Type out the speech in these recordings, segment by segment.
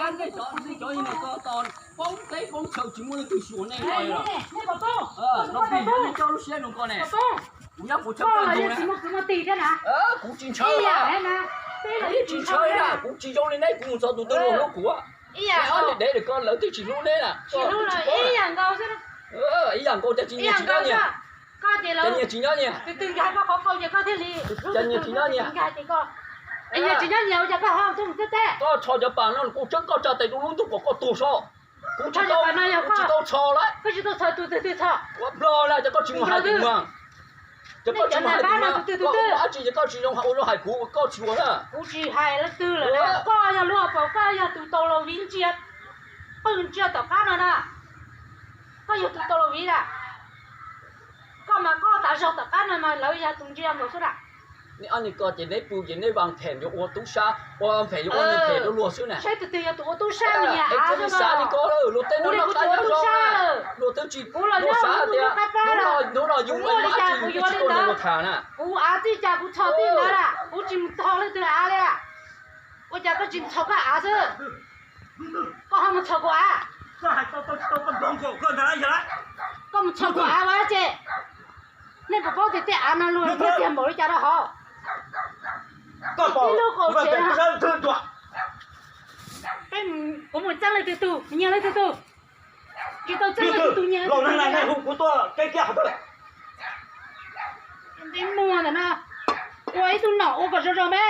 Nej cov, nej cov ib ne ko tos poob teb poob chaw tsis muaj leej twg xyuas nej no los. Nej pom poob, los nej coj lub siab rau ko ne. Kuv nyob puas txhawb koj ntug na. Kuv tsis ntshaw, kuv tsis ntshaw na, kuv tsis zoo li neb, kuv mus txog tus twg luag hlub kuv. Neb ob niag dev lawm ko lawv twb tsis hlub neb na. Ib yam nkaus, cas tsis nyias tsis nyob nyias? Cas nyias tsis nyob nyias? Cas nyias tsis nyob nyias? Koj rho cov pas no kuv tseeb, koj tsa tes rau lub ntuj kom koj tuag so. Kuv tsis tau, kuv tsis tau txhos lawm. Ua nplog lawm ces koj tsis mus hais tus mas, ces koj tsis mus hais tus mas, koj ua dab tsi ces koj tsis zoo, ua zoo hais kuv, koj tsis ua na. Kuv tsis hais leej twg lawm, koj yog lub hauv paus, koj yog tus tau los viv ntsia, qwj ntsia tom qab no na. Koj yog tus tau los viv na. Koj mas koj tas zog tom qab no mas lawv yog tus ntsia nkaus xwb na. Neb ob niag ko ces neb pw ces neb vas phem yuav ua tub sab, ua vas phem yuav ua neeg phem rau luag xwb na. Saib tus twg yog tus ua tub sab, nyias av xwb. Xav li ko, luag tej no noj qab nyob zoo na, luag twb tsis, luag xav tias hnub no yus ua li cas kuv yuav li ntawd, kuv av txij cas kuv txhos txij ntawd na, kuv tsis mus txhos leej twg av li. Ua cas koj tsis mus txhos koj av xwb, koj ho mus txhos kuv av? Koj mus txhos kuv av ua dab tsi? Nej puas paub tias tej av no luag nyiag tiag npaum li cas rau hauv? Koj tib lub qaum tsev, kuv mus txeeb leej twg tug, nyiag leej twg tug? Tsis tau txeeb leej twg tug, nyiag leej twg tug. Neb muag ntawm no, ua ib tug nom ua kom zoo zoo me.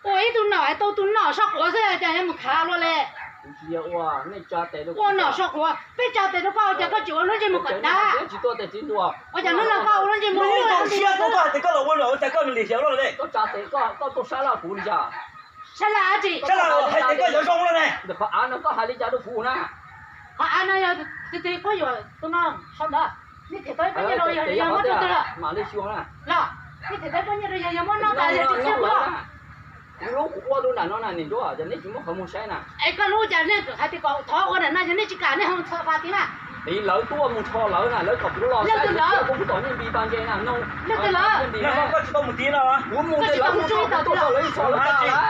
Ua ib tug nom es tau tus nom soj quav xwb cas yuav mus khav luaj li. Ua nom soj quav, peb tsa tes rau koj, ua cas koj tsis ua lub ntsej muag kom dav? Ua cas hnub no koj ua lub ntsej muag luaj? Koj tsa tes, koj tuaj sab laj kuv li cas? Sab laj dab tsi? Sab laj hais tias koj yuav zoo lawm ne. Ntawm qhov av no koj hais li cas rau kuv na? Qhov av no yog tus twg pub yuav tus no sau ntawd. Nej them tau ib pob nyiaj rau yawg, yawg muab rau twg lawm? Mam li xyuas na. Los, nej them tau ib pob nyiaj rau yawg, yawg muab noj tas yawg tsis txhiaj muab. Kuv lub kuv ua rau nram no na, niam nruab, yog nej tsis muab qhov muag saib na. Es koj lub cas nej hais tias kom thov ua nram no, yog nej tsis kam nej ho txhos pas tid na. Tiv lawv tuaj mus nrho lawv na, lawv kom kuv los saib, kuv tom nyiaj npis pas nce na, no. Leej twg lawv? Kuv mus ces lawv mus tso kuv tuaj txog lawv ib txhos lawv tas lawm.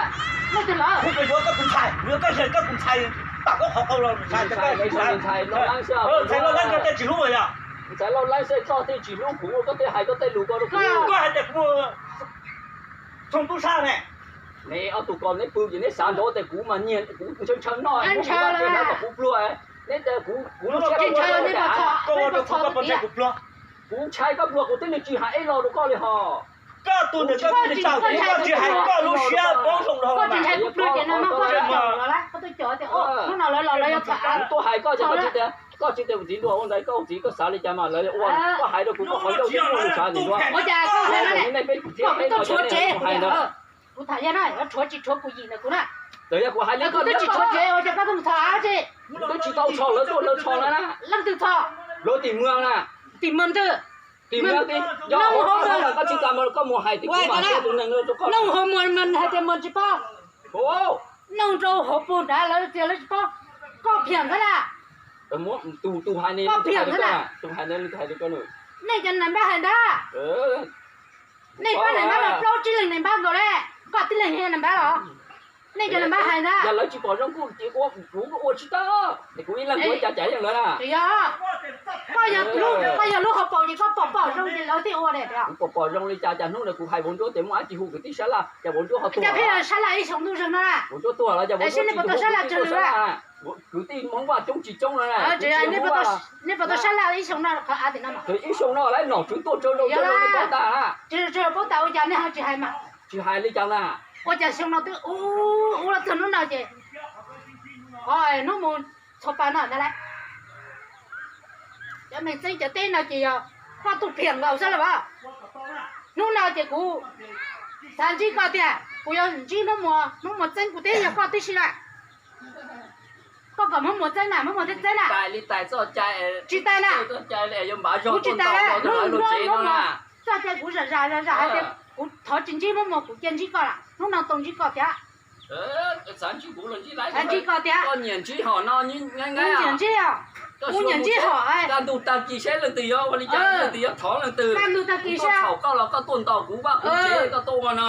Leej twg lawv? Kuv yuav koj tus ntxhais, yuav koj yawg koj tus ntxhais, pam koj qhov qau los ntxhais, ntxhais Lauj Laib xwb, koj thiaj tsis hlub kuv, koj thiaj hais koj tej lus ko rau kuv. Koj hais tias kuv txhoov tub sab ne. Neb ob tug ko neb pw ces neb xav nrov tias kuv mas nyiag, kuv ntshaw ntshaw noj, muab kuv vaj tse hlawv kom kuv pluag. Neb tias kuv, kuv lub siab, kuv ntshai koj pluag, kuv twb tsis hais ib lo rau koj li hos. Koj tus ntawm koj tsis hais, koj tsis hais koj lub siab paub zoo dhau. Kuv tuaj hais koj, koj tsis tias, koj tsis tias txiv ntuas ua ntawd, koj txiv koj xav li cas mas lawv ua, koj hais rau kuv koj qhov ncauj twb muaj lus xav ntawm ntuas. Ua cas koj hais no ne? Koj tshuav tsev kuv hais ntawd. Kuv tham yog na, yuav tshuav tsis tshuav kuv yim ntawm kuv na. Txawm yog kuv hais li koj twb tsis tshuav tsev, ua cas koj tuaj mus txhos av tsi? Twb tsis tau txhos, lawv tuaj lawv txhos lawv na. Leej twg txhos? Lawv tim muag na. Tim muag twg? Tim muag, yog hauv muag koj tsis tas mas koj mus hais tim kuv mas tus neeg rau koj. Noog hauv muag mas hais tias muag tsis paub. Noog rau hauv pus nrad lawv tias lawv tsis paub. Koj phiam ntag na. Tus, tus hais ne, tus hais li koj na. Nej cov nam npab hais ntag. Nej pab nam npab los plaub tsib leeg nam npab nkaus le, koj tib leeg nam npab los? Nej cov nam npab hais ntag. Yog lawv tsis pom zoo kuv, kuv ua tsis tau, kuv ib leeg ua cas cas yeej lawv na. Yog, koj yog lub, koj yog lub hauv paus ces koj pom pom zoo ces lawv thiaj ua de. Kuv pom pom zoo li cas, cas hnub ntawd kuv hais vauv Ntsuab tias muaj dab tsi hu kwv tij sab laj, cas vauv Ntsuab ho tuag. Sab laj ib xyoo ntuj zeeg no na. Vauv Ntsuab tuag los, cas vauv Ntsuab sab laj, kwv tij Hmoob Vaj coob tsis coob no na. Nej puas tau sab laj ib xyoo no qhov av tim no? Ib xyoo no lawv nom tswv tuaj tsawg zaus, tsawg zaus nej paub tas. Paub tas ua cas nej ho tsis hais mas? Tsis hais li cas na. Ua cas xyoo no twb ub ub los txog hnub no ces, qhov hnub mus txhos pas no ntag lauj. Cov neeg txeeb cov teb no ces yog koj tus phiam nkaus xwb lauj. Hnub no ces kuv xav ntsib koj tiag, kuv yuav ntsib Hmoob Muas, Hmoob Muas txeeb kuv teb yog koj tib si na. Koj kom Hmoob Muas txeeb na, Hmoob Muas thiaj txeeb na. Tsis tas na. Kuv tsis tas na. Txoj cai kuv zam zam zam zam hais tias kuv thov tsis ntsib Hmoob Muas, kuv cia ntsib koj lawm, hnub no tau ntsib koj tiag. Xav ntsib koj tiag. Kuv nyiam ntsib hom, kuv nyiam ntsib hom. Kaj ntug tag kis saib leej twg yuav ua li cas, leej twg yuav thov leej twg. Kaj ntug tag kis saib. Thaum koj los koj tuaj ntaus kuv vaj kuv tsev, koj tuaj ua no.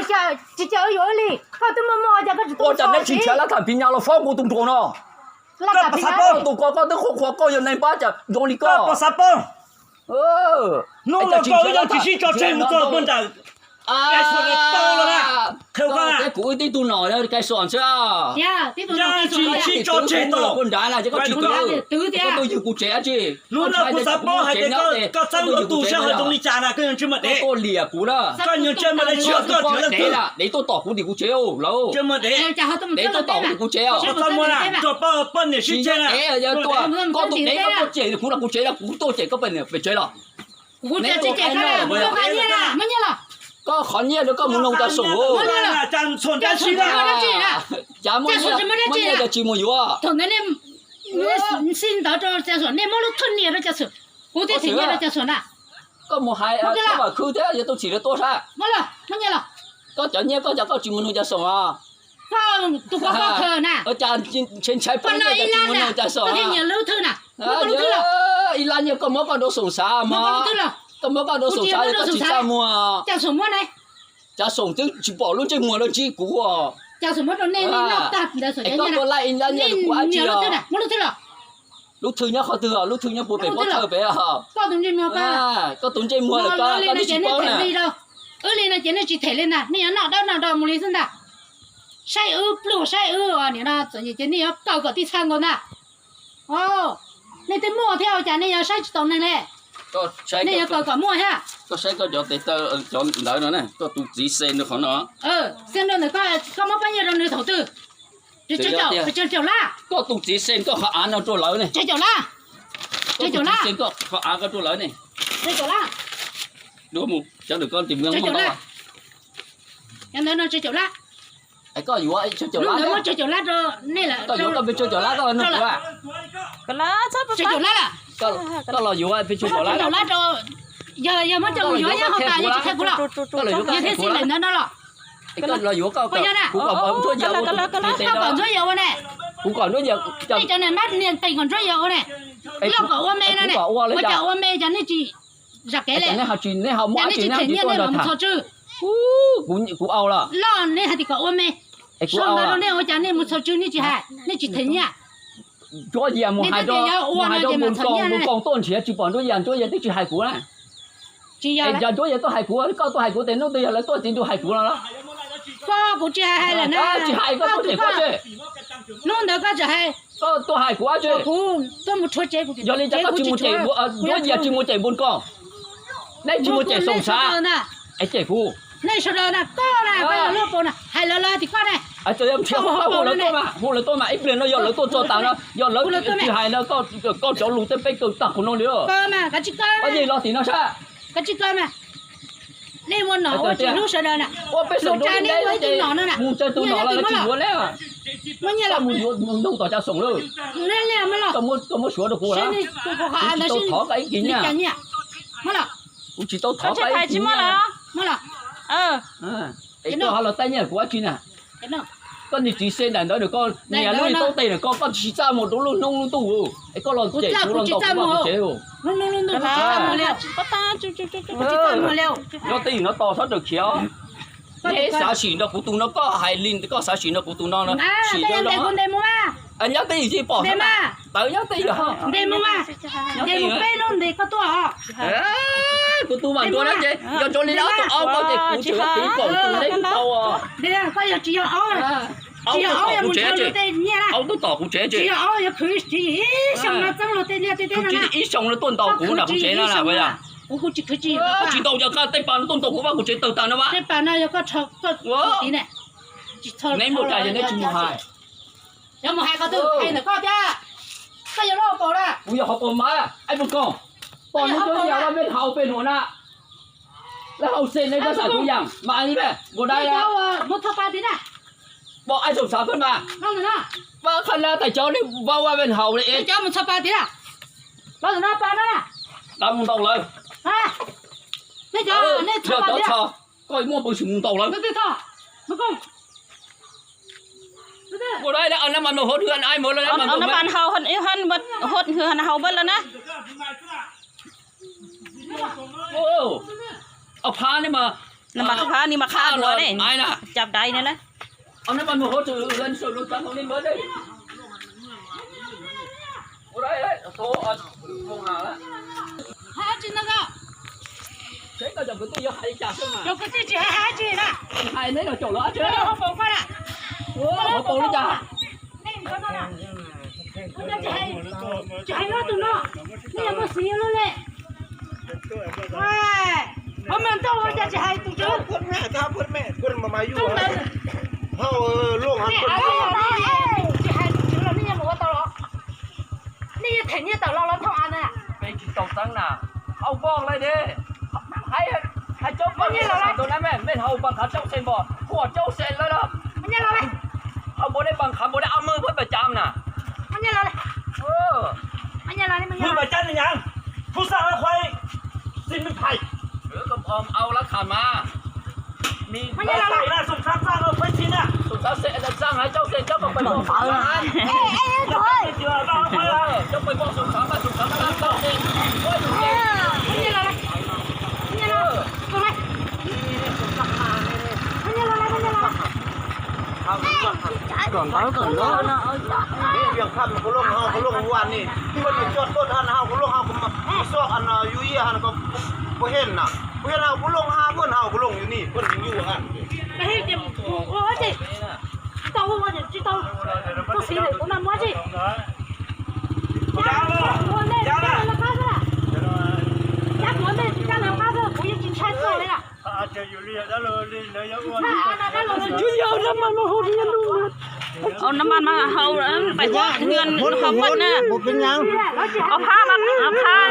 nruas, tsis cas yuav li, koj twb muaj muaj cas koj tsis tuaj, cas neb tsis nrhiav lab tham phim nyas los fob kuv tus nruas no. Tus ko koj twb qhuas qhuas koj yog neeg npab cas zoo li koj. Hnub no koj wb yeej tsis sib tso tseg mus txog puag nram Kais Xuam tau los na. Koj teb kuv wb tib tug nom Kais Xuam xwb. Yog tsis sib tso tseg tau los puag nrad na ces koj tsis twv, koj tuaj ywg kuv tsev dab tsi? Hnub no kuv xav paub hais tias koj txeeb ua tus sij hawm zoo li cas na, koj yuav ntsej muag dev. Koj liam kuv na. Koj yuav ntsej muag dev, tsis yog koj dev, dev tuaj tom kuv tim kuv tsev lawm. Ntsej muag dev, dev tuaj tom kuv tim kuv tsev. Koj txaj muag na, rau poj niam sib ceg na. Koj tus dev koj tuaj cem kuv los kuv tsev, kuv tuaj cem koj pem niam pem tsev los. Koj qhov nyiaj rau koj mus noog Cag Xoom. Cas muaj nyiaj cas tsis mus yuav. Xij ntawd rau Cag Xoom, nej muab lub thwj nias rau Cag Xoom, kuv twb txim nyiaj rau Cag Xoom na. Koj mus hais Vam Khwb thiab yog Tooj Txhim lawv tuaj sab. Koj cov nyiaj koj cas koj tsis mus noog Cag Xoom os? Tus ko koj khaws na. Cas ntshai ntshai poj niam cas tsis mus noog Cag Xoom os? Ib lab nyiaj koj muab koj rau Xoom xav mog. Koj muab koj rau Xoom xav, koj tsis txaj muag. Cag Xoom twb tsis pom lub ntsej muag lawm ntsib kuv os. Koj tuaj laij ib lab nyiaj rau kuv dab tsi os? Lub thwj nyob qhov twg os? Lub thwj nyob puag pem pob thawj pem os. Koj tus ntsej muag, koj tsis paub na. Wb li no ces nej tsis them li ntag, nej yuav noj dawb noj do mus li xwb ntag. Saib wb pluag saib wb os, nim no txom nyem ces nej yuav kaw kom tib txha nkaus ntag. Nej twb muaj thiab ua cas nej yuav saib tsis taus neeg li? Nej yuav kaw kom muaj thiab. Koj saib koj cov tes taw, cov ntawd no, koj tus txiv Xes nws qhov no. Xes nws ntawm koj, koj muab pab nyiaj rau nws thaum twg? Pes tsawg caum lab? Koj tus txiv Xes koj qhov av no rau lawv ne. Tsawg caum lab? Koj tus txiv Xes koj qhov av koj rau lawv ne. Tsawg caum lab? Dua mus cov ntawm koj tis muaj ntau. Cov ntawd no tsawg caum lab? Koj yuav tsawg caum lab, koj yuav koj pes tsawg caum lab koj nug kuv. Tsawg caum lab lawm? Koj los yuav pes tsawg caum lab? Yog, yog muab coj mus yuav nyob hauv tas, yog tsis qhia kuv los? Yog thiab xij lawm ntawd no los? Koj los yuav koj, kuv kom ntxuav yawg ua tes tes, koj kom ntxuav yawg ua ne. Kuv kom Ntsuab Yias, nej cov niag mab niag nqis kom Ntsuab Yias ua ne, loj kom ua me no ne, ua cov ua me cov nej tsis zam kev li, nej ho tsis, nej ho muab dab tsi nej ho tsis tuaj nrog tham. Kuv au los. Loj nej hais tias kom ua me, es kuv sau ntawv rau nej ua cas nej mus txhaws tswv nej tsis hais, nej tsis them nyiaj. Ntsuab Yias mus hais rau, mus hais rau Npus Koos, Npus Koos tuaj nrhiav tsis pom Ntsuab Yias, Ntsuab Yias twb tsis hais kuv na. Es yog Ntsuab Yias tuaj hais kuv, koj tuaj hais kuv tes hnub twg yog lawv tuaj txiv ntuj hais kuv no los? Koj kuv tsis hais lawm na. Tsis hais koj tuaj cem koj tsis. Hnub ntawd koj tsis hais. Koj tuaj hais kuv dab tsi? Yog li cas koj tsis mus cem, Ntsuab Yias tsis mus cem Npus Koos, nej tsis mus cem Xoom Xav, es cem kuv. Nej sawv daws na, koj na, koj yog loj paus na, hais lawv lawv tias koj ne. Hu lawv tuaj mas, hu lawv tuaj mas, ib pliag no yog lawv tuaj txog tas no, yog lawv tsis hais no, koj cov lus tej peb kawm tag qhov no li. Koj yeej los tim no sab. Koj tsis kawm mas. Nej ua nom ua tsis hlub sawv daws na. Ua peb xeem dua nej ua ib tug nom no na. Mus tsawg tus nom los lawv tsis yuav lawm. Muaj nyiaj los mus yuav mus nug tom Cab Xoom lawm. Koj muab suav rau kuv lawm. Kuv tsis tau thov koj ib kis nyiaj. Kuv tsis tau thov koj ib kis nyiaj. Es koj ho los tab nyiaj kuv dab tsi na? Koj niag txiv xe daim ntawd nws koj nias lub taub teg nws koj, koj tsis txaj muag rau lub hnub lub ntuj, es koj los cem kuv los ntaus kuv vaj kuv tsev. Nyob twj ywm no tos txhob raws khiav. Neb xav sim nrog kuv tus no, koj hais li koj xav sim nrog kuv tus no, sim lawv los. Nyob twj ywm tsis pom tawv nyob twj ywm. Kuv tus vam ntuas no ces yog rau li ob tug aub koj ces kuv tseem tiv pom tus neb tau. Aub tuaj tom kuv tsev ces, aub tuaj tom kuv tsev ces, ib xyoo no tuaj ntaus kuv nram kuv tsev no. Tsis ntaus yog koj tej pas no tuaj ntaus kuv vaj kuv tsev tawg tas no mas. Neb muaj cas yog neb tsis mus hais. Kuv yog hauv paus mas, ib mus koog, pom neb cov yam loj mej haus pem nuam na. Lawv haus xe neb tab xav kuv yam mas li npua dai. Pom ai Xoom Xav peb mas, pab qha lab tais cov neb vau vaj vaj haus li. Lawv mus ntaus lawm. Yog cov txho, koj muaj peev xwm mus ntaus lawm. Npua dai, nab mas nws hauv hwv ai mawv lawm, nab mas hauv hwv hauv npawb lawm na. Phab ni mas, nab mas phab ni mas qha dua ne, cab dai ne na. Cov kwv tij tsis hais dab tsi na. Hais neb los caum lawv dab tsi? Hauv paus li cas? Tsis hais ob tug no, nej yuav muaj xiv yuav luaj li. Hov mas ntau ua cas tsis hais tus tswv? Tsis hais tus tswv los nej yuav mus ua tau los? Nej yuav them nyiaj tawm los los thooj av na. Peb tsis tau txeeb na. Au voj lawm ne. Hais, hais coob pab nyiaj los lawm. Ntu na mej, mej haus npas khav coob xees npog, huam coob xees lawm los. Haus npaum li npas khav npaum li a mw puab pas cam na. Mw pas cam ni nyam, pub xab lab khwai, xi mej phais. Au lab kham mas. Xoom Xav txaj no, Xoom Xav txaj no, coob xees coob pab pais pom Xoom Xav. Coob pais pom Xoom Xav mas, Xoom Xav mas txaj xees. Kom ntawd kom ntawd. Viam kham kuv looj hau kuv looj ua ni, kuv nws coj tuaj hau kuv looj hau kuv xoj an yus yiaj hau kuv heej na, kuv heej hau kuv looj hau kuv looj yus ni kuv yus an. Tsis tau, tsis tau, koj xis lawm kuv mas muab tsis. Ua nej, ua nej los qab xwb. Cab kuv ua nej tsis cab los qab xwb, kuv yeej tsis ntshai koj li na. Au nab mas mas hau, pais hua hwv hau npawb na. Au phab mas, au phab.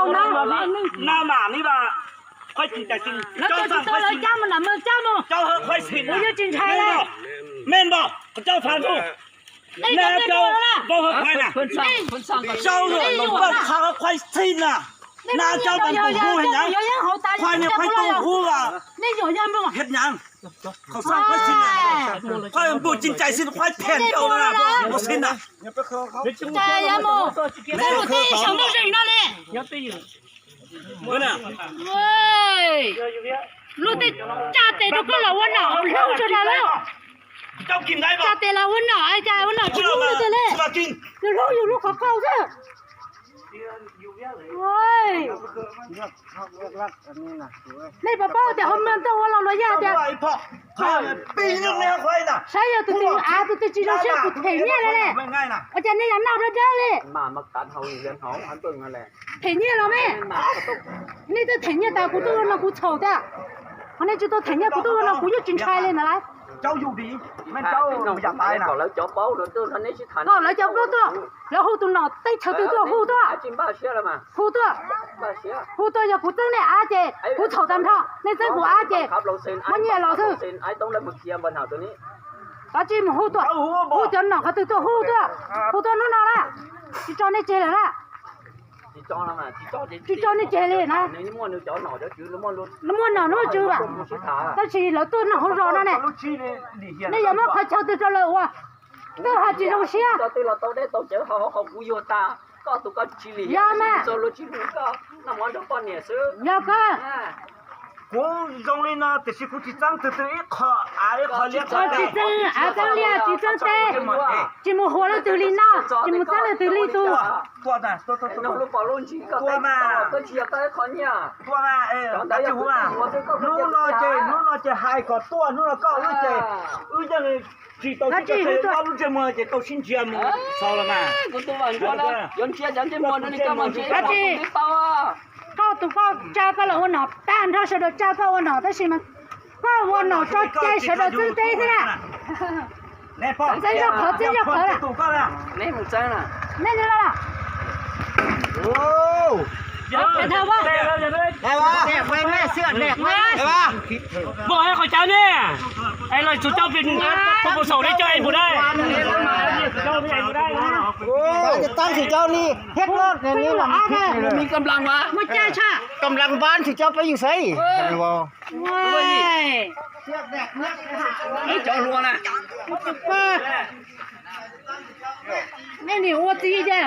Nab mam ni ba, qhuaib tsis cais tsis, coj txaj qhuaib tsis, coj qhuaib tsis, kuv yuav tsis ntshai li. Mej npog, coj txaj ntuj, nab coj npog qhuaib na, coj qhuaib txij na, nab coj npog hu heev na, qhuaib niag qhuaib tau hu thiab nyab, qhuaib tsis cais xij, qhuaib phem dhau na, ua xij na. Luag tej tsa tes rau koj los ua nom hauv hlub tso na lauj. Tsa tes los ua nom, cas ua nom tsis hlub luag tiag li. Yus hlub yus lub qhov qau xwb. Nej puas paub tias hauv Moos Taw ua los luag yog tias, saib yog tus twg av tus twg tsis zoo siab kuv them nyiaj li ne. Ua cas nej yuav noj dawb dawb li? Them nyiaj los me, nej twb them nyiaj tas kuv tuaj ua no kuv txhaum tiag. Ho nej tsis tau them nyiaj kuv tuaj ua no kuv yeej tsis ntshai li ntawd lauj. Kom lawv cov nplooj tuaj, lawv hu tus nom teb chaws twg tuaj hu tuaj. Hu tuaj, hu tuaj, yog kuv txeeb nej av ces kuv txhaum tag nrho, nej txeeb kuv av ces muab nyiaj los xwb. Koj tsis mus hu tuaj, hu cov nom qhov twg tuaj hu tuaj, hu tuaj hnub no na, tsis tso nej tseg lawm na. Tsis tso nej tseg li na. Muaj nom muaj tswv, tab sis lawv tuaj noj hauv zos no ne, nej yuav muab qhov chaw twg rau lawv ua, twb hais tsis zoo siab. Yog mas, yog kawg. Kuv zoo li no tiam sis kuv tsis txeeb twg twg ib qho av ib qho liab, tsis txeeb av txeeb liaj tsis txeeb teb, tsis mus huam leej twg li no, tsis mus txeeb leej twg li tug. Hnub no ces, hnub no ces hais kom tuaj, hnub no koj wb ces wb yeej tsis tau sib ntsib, koj lub ntsej muag ces tau sib ntsia mus xaus los mas. Koj tus koj tsa koj los ua nom tag nrho, sawv daws tsa koj ua nom tab sis mas koj ua nom tso cai sawv daws txeeb teb xwb na. Txeeb zoj qhov txeeb zoj qhov na. Nej Vos hais qhov cawv ne, es lawv tsum coj pem pub pus saum ne coj es mus dai. Tab sis cov ni thiab, muaj cai tshaj, kam laj npab tsis coj peb yus xaiv. Nej nim ua txiv ces,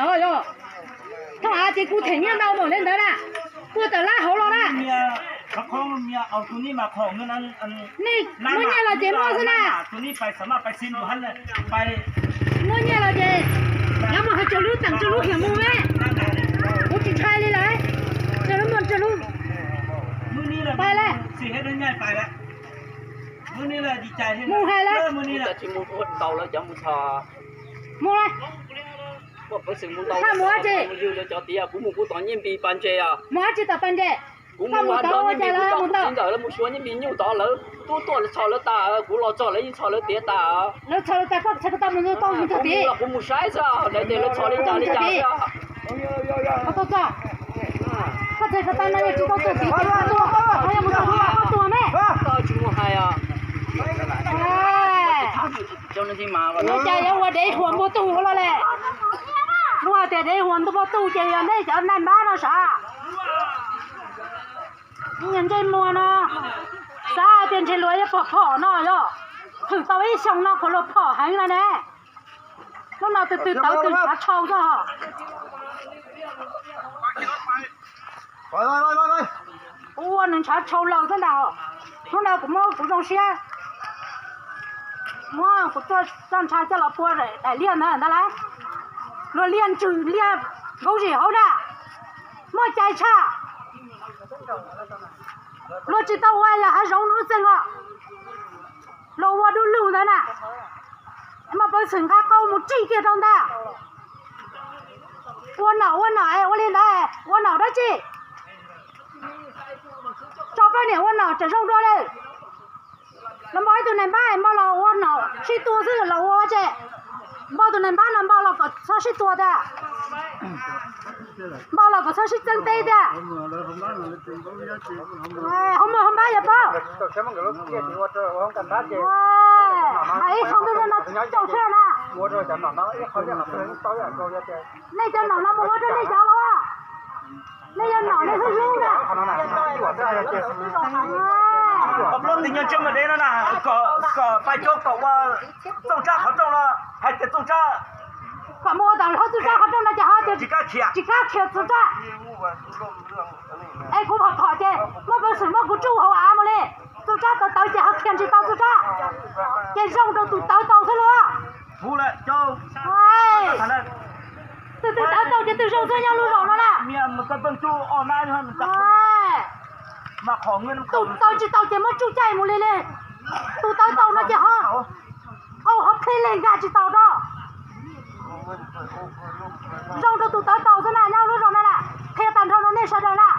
thoob av ces kuv them nyiaj ntau npaum li ntawd na, puag tawm lab hauv los na. Nej muaj nyiaj los ces muaj xwb na. Muaj nyiaj los ces, yog mus hais tsaws lub teem tsaws lub hiam mus me, kuv tsis ntshai li lawm. Tsaws lub muag tsaws lub, pais lawm. Mus hais lawm. Mus lawm. Mus dab tsi? Mus dab tsi tom pas ntses? Kuv mus ua nrog niag me kuv tau kuv txiv ntawm lawv mus xyuas niag me nyuj tod, lawv twb tuaj los txhos lawv tas, kuv los txog lawv yeej txhos lawv tiav tas. Lawv txhos lawv tas, koj txhais ko taw mus nws tau mus txog tid los kuv mus saib xwb, daim tias lawv txhos li cas li cas xwb. Koj txhais ko taw no yog tsis tau txog tid ces koj tuag, koj yog mus txog koj tuag ne. Koj tsis mus hais os. Ua cas yuav ua dev huam npua tug los le? Luag tias dev huam npua tug ces yog nej cov nais npab no sav. Ntsej muag no, xav tias ntshe luag yuav pom phom no yog, hwm tau ib xyoos no kuv luag phom heev lawm ne. Hnub no tus twg tawv tus ntshav tshau xwb. Kuv ua nws ntshav tshau laws xwb ntag. Hnub no kuv muab kuv zoo siab, muab kuv txoj ntsha coj los pua daim liaj ntawd ntag lauj. Luag liaj ntsws liaj nkaub zim hauv na, muaj cai tshaj. Luag tsis tau ua yog hav zoov lub txeeg os, luag ua dub lug ntawd na. Muaj peev xwm nqa qau mus tsij kiag rau ntag. Ua nom ua nom es ua li ntawd, ua nom dab tsi? Tso poj niam ua nom tseem zoo dua li. Los npau ib tug nais npab npau los ua nom sib tua xwb los ua tse. Npau tus nais npab no npau los kom txhob sib tua tiag. Npau los kom txhob sib txeeb teb tiag. Hauv mos hauv npab yog pob. Hais ib qho ntuj no tsaus sab na. Nej cov nom no mus ua rau nej cov los. Nej yog nom nej hlub hlub na. Plaub tus nyuag ntsej muag dev no na, kom pais rau kom ua Txooj Tsab qhov rooj no, hais tias Txooj Tsab, kom mus ua tom hlob Txooj Tsab qhov rooj no ces ho tias tsis kam khiav Txooj Tsab. Es kuv phom phom ces muaj peev xwm muab kuv tsuj hauv av mus li. Txooj Tsab tawv tawv ces ho khiav tsis tau Txooj Tsab, ces zoo rau tus tawv tau xwb lauj. Tus twg tawv tau ces tus zoo xwb nyob lub zos no na. Tus tawv tsis tau ces muab tsuj caij mus li li. Tus tawv tau no ces ho qau ho qhib li nkag tsis tau rau. Zoo rau tus tawv tau xwb na nyob lub zos no na. Qhia tag nrho rau nej sawv daws na.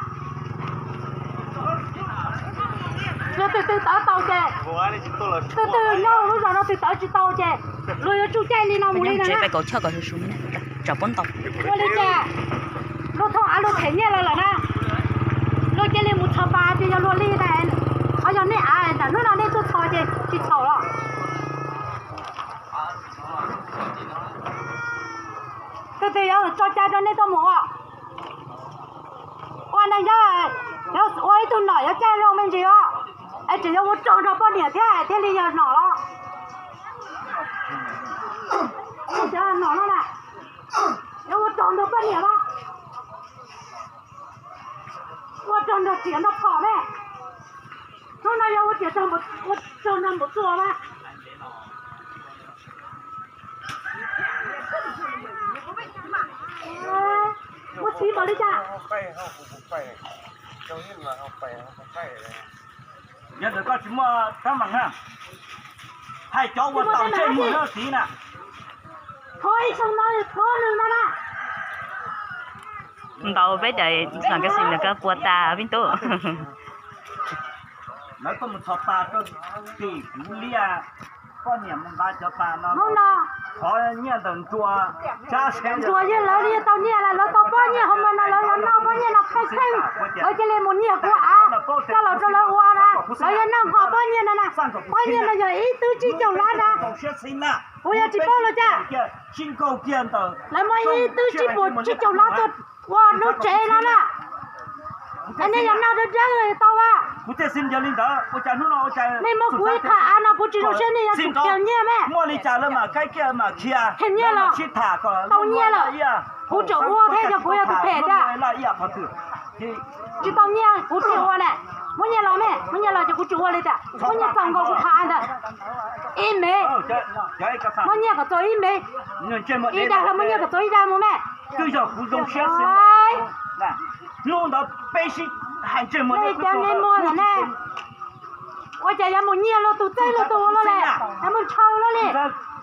Yog tus twg tawv tau ces, tus twg nyob lub zos no tus tawv tsis tau ces luag yuav tsuj caij li no mus li no na. Ua li cas luag thauj av luag them nyiaj lawm lawm na, luag cia li mus txhos pas ces yog luag li ntag. Qhov yog nej av nram hnub no nej tuaj txhos ces tsis txhaum los. Tus twg yuav tso cai rau nej tuaj mus ua, ua neeg nyob, ua ib tug nom yuav caij zoo me ntsis os, es tseem yuav ua rog nrog poj niam thiab thiaj li yog nom los. Cov nom no na, yuav ua rog nrog poj niam los, ua rog nrog riam nrog phom ne. Hnub no yuav ua riam, ua rog nrog npaum txuas mas. Ua txiv npaum li cas? Yog ntawm koj tsis muaj teeb meem na, hais cov ua tau ntsej muag nyob tid na. Thov ib xyoo no thov nws no na. Ntaus peb cov xeem kas xeem ntawm koj puas tas peb tub? Lawv tuaj mus txhos pas rau tim kuv liaj, poj niam mus nqa cov pas no, thov nyiaj ntawm Ntsuas Tsab seb. Ntsuas yeej lawv li tau nyiaj lawm, lawv tau pob nyiaj hauv mas no lawv yuav noj pob nyiaj no kheej kheej, lawv cia li mus nyiag kuv av coj los rau lawv ua na, lawv yuav noj ho pob nyiaj no na. Pob nyiaj no yog ib tug tsib caug lab na. Kuv yog tsis paub los cas, lawv muab ib tug tsib puas tsib caug lab tuaj ua lub tsev no na. Es nej yog noj dawb dawb tau a. Nej muab kuv ib qho av no kuv tsis zoo siab nej yuav tsum khiav nyiaj me. Muaj li cas lawv mam kaib kiag mam khiav, khiav nyiaj los tau nyiaj lawm. Kuv tseem ua thiab, yog kuv yog tus phem tiag. Tsis tau nyiaj kuv tsis ua na. Muab nyiaj los me, muab nyiaj los ces kuv tsis ua li tiag. Muab nyiaj txaus nkaus kuv qhov av ntawd ib mev. Muab nyiaj kom txaus ib mev. Ib daim los muab nyiaj kom txaus ib daim mus me. Twb yog kuv zoo siab xwb. Hnub ntawd peb sib hais ntsej muag, nej cov nej muag na ne. Ua cas yuav mus nyiag luag tus txeeb luag tus ua luaj li, yuav mus ntshaw luaj li.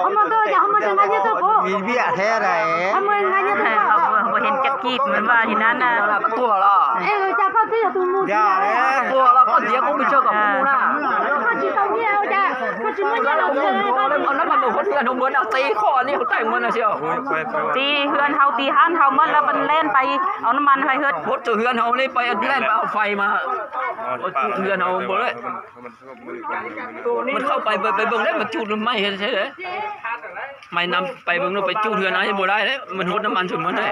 Ua mus nkaus, cas ho mus tsis nqa nyiaj tuaj kuv? Vim viam thiab na. Ho mus nqa nyiaj tuaj. Ua heev caj kij mas vaj li nab na. Koj tuag los? Cas koj twb yog tus mus tiag. Tuag los koj ntiav kuv pes tsawg kom kuv mus na. Koj tsis tau nyiaj ua cas? Au nam mas mus huv hwj hauv muab no tib qho nej huv taij muab no xwb. Tib hwj hauv tib hab hauv muab lawv pab len pais au nam mas hwj. Huv tus hwj hauv nej pais len pais au fais mas. Hwj hauv npaum le, mas qhov pais pais voos le mas cuj mais, mais nam pais voos no pais cuj hwj na npaum le mas huv nam mas ntxwg muab ne.